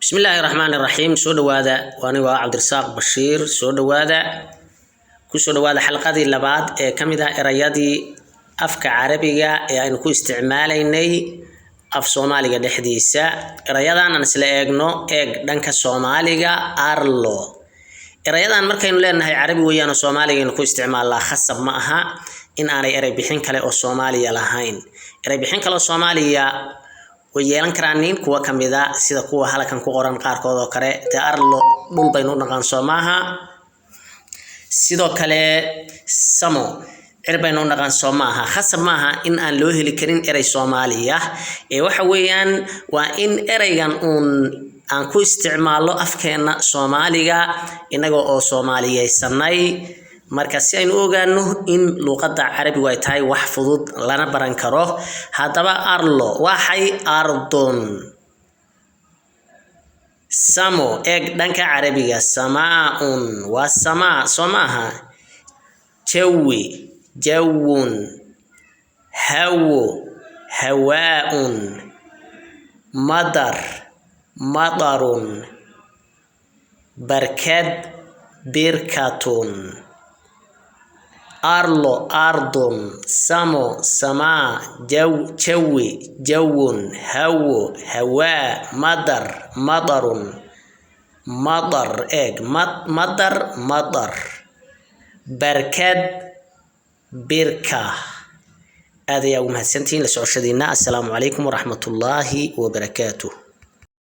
Bismillaahi raxmaani raxiim. Soo dhawaada, anigu ah Cabdirasaaq Bashiir. Soo dhawaada, kusoo dhawaada xalqadii labaad ee ka mid ah erayadii afka Carabiga ee aynu ku isticmaalaynay af Soomaaliga dhexdiisa. Erayadan aan isla eegno. Eeg dhanka Soomaaliga, arlo. Erayadan markaynu leenahay Carabi weeyaan oo Soomaaliga aynu ku isticmaalnaa, khasab ma aha in aanay erey bixin kale oo Soomaaliya lahayn. Erey bixin kale oo Soomaaliya way yeelan karaan nin kuwa kamid a, sida kuwa halkan ku qoran qaarkood oo kale. Dee arlo dhul baynu u naqaan, soo maaha? Sidoo kale samo cir baynu u naqaan, soo maaha? Khasab maaha in aan loo heli karin erey Soomaaliya ee waxa weeyaan waa in ereygan uun aan ku isticmaalno afkeena Soomaaliga innaga oo soomaaliyeysanay. Marka si aynu u ogaano in luuqadda Carabigu ay tahay wax fudud lana baran karo. Haddaba arlo waxay ardun. Samo, eeg dhanka Carabiga, samaa-un, waa samaa, soo maaha? Jawi, jawun. Hawo, hawaa-un. Madar, madarun. Barkad, birkatun. Arlo ardun, samo samaa, jaw jawi jawun, hawo hawaa, madar madarun. Madar, eeg, madar, madar, barkad, birka. Aad ayaa ugu mahadsantihiin la socoshadiina. Assalaamu calaykum waraxmatullaahi wabarakaatuh.